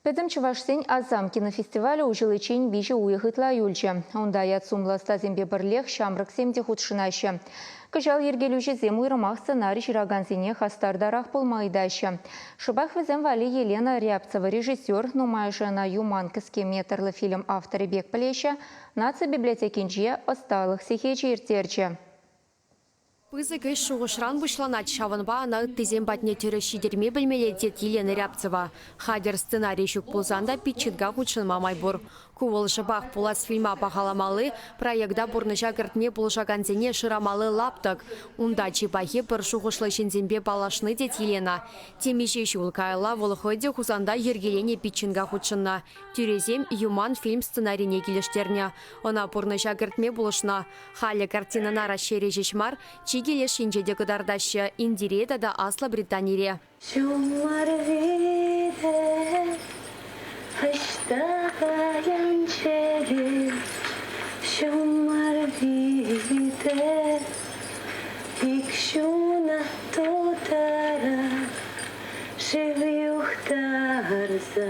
Пӗтӗм чӑвашсен «Асам» кинофестивалӗ уҫӑличчен 3 уйӑх ытла юлчӗ. Унта ят-сумлӑ ӑстасемпе пӗрлех ҫамрӑксем те хутшӑнаҫҫӗ. Кӑҫал йӗркелӳҫӗсем уйрӑмах сценари ҫыракансене хастартарах пулма ыйтаҫҫӗ. Шӑпах вӗсем валли Елена Рябцева режиссер, нумайӑшӗ ӑна «Юман» кӗске метрлӑ фильм авторӗ пек пӗлеҫҫӗ, наци библиотекинче ӑсталӑх сехечӗ ирттерчӗ. Пысӑк ӗҫ шухӑшран пуҫланать, ҫавӑнпа ӑна ыттисем патне тӗрӗс ҫитерме пӗлмелле, тет Елена Рябцева. Хатӗр сценари ҫук пулсан та питчинга хутшӑнма май пур. Ку вӑл шӑпах пулас фильма пахаламалли, проекта пурнӑҫа кӗртме пулӑшакансене шырамалли лаптӑк. Унта чи пахи пӗр шухӑшлӑ ҫынсемпе паллашни, тет Елена. Темиҫе ҫул каялла вӑл хӑй те Хусанта йӗркеленӗ питчинга хутшӑннӑ. Тӳресем «Юман» фильм сценарине килӗштернӗ. Ӑна пурнӑҫа кӗртме пулӑшнӑ. Халӗ картинӑна Раҫҫейре ҫеҫ мар, чикӗ леш енче те кӑтартаҫҫӗ, Индире тата Аслӑ Британире. Ҫумӑр витӗр ӑҫта каян чӗре, ҫумӑр витӗр ик ҫуна тутарать, шыв юхтарса.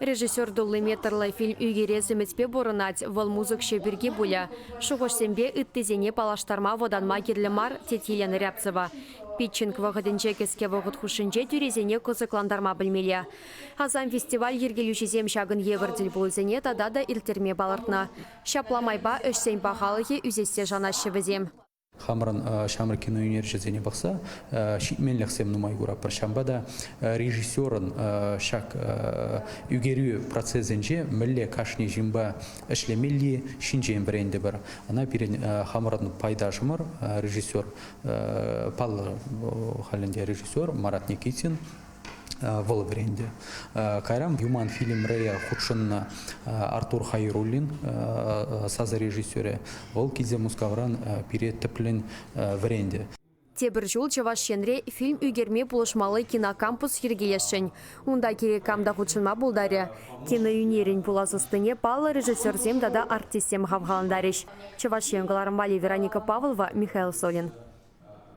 Режиссер тулли метрлӑ фильм ӳкерес ӗмӗтпе пурӑнать, вӑл мусӑкҫӑ пирки пулӗ. Шухӑшсемпе ыттисене паллаштарма вӑтанма кирлӗ мар, тет Елена Рябцева. Питчинг вӑхӑтӗнче кӗске вӑхӑт хушшинче тӳресене кӑсӑклантарма пӗлмелле. Асам фестиваль йӗркелӳҫисем ҫакӑн евӗр тӗлпулусене тата та ирттерме палӑртнӑ. Ҫапла майпа ӗҫсен пахалӑхӗ ӳсессе шанаҫҫӗ вӗсем. Хамӑрӑн ҫамрӑк киноӳнерҫӗсене пӑхса ҫитменлӗхсем нумай куратпӑр. Ҫавӑнпа та режиссерӑн ҫак ӳкерӳ процесӗнче мӗнле кашни ҫынпа ӗҫлемелли ҫинчен вӗрентӗпӗр. Ӑна пирӗн хамӑрӑн пайташӑмӑр, режиссер, паллӑ халь ӗнтӗ режиссер Марат Никитин вӑл вӗрентӗ. Кайран «Юман» фильмре хутшӑннӑ Артур Хайруллин сасӑ режиссерӗ. Вӑл килсе Мускавран пире тӗплӗн вӗрентӗ. Тепӗр ҫул Чӑваш Енре фильм ӳкерме пулӑшмалли кинокампус йӗркелесшӗн. Унта кирек кам та хутшӑнма пултарӗ. Киноӳнерӗн пулас ӑстине паллӑ режиссерсем тата артистсем хавхалантарӗҫ. Чӑваш Ен кӑларӑм валли Вероника Павлова, Михаил Солин.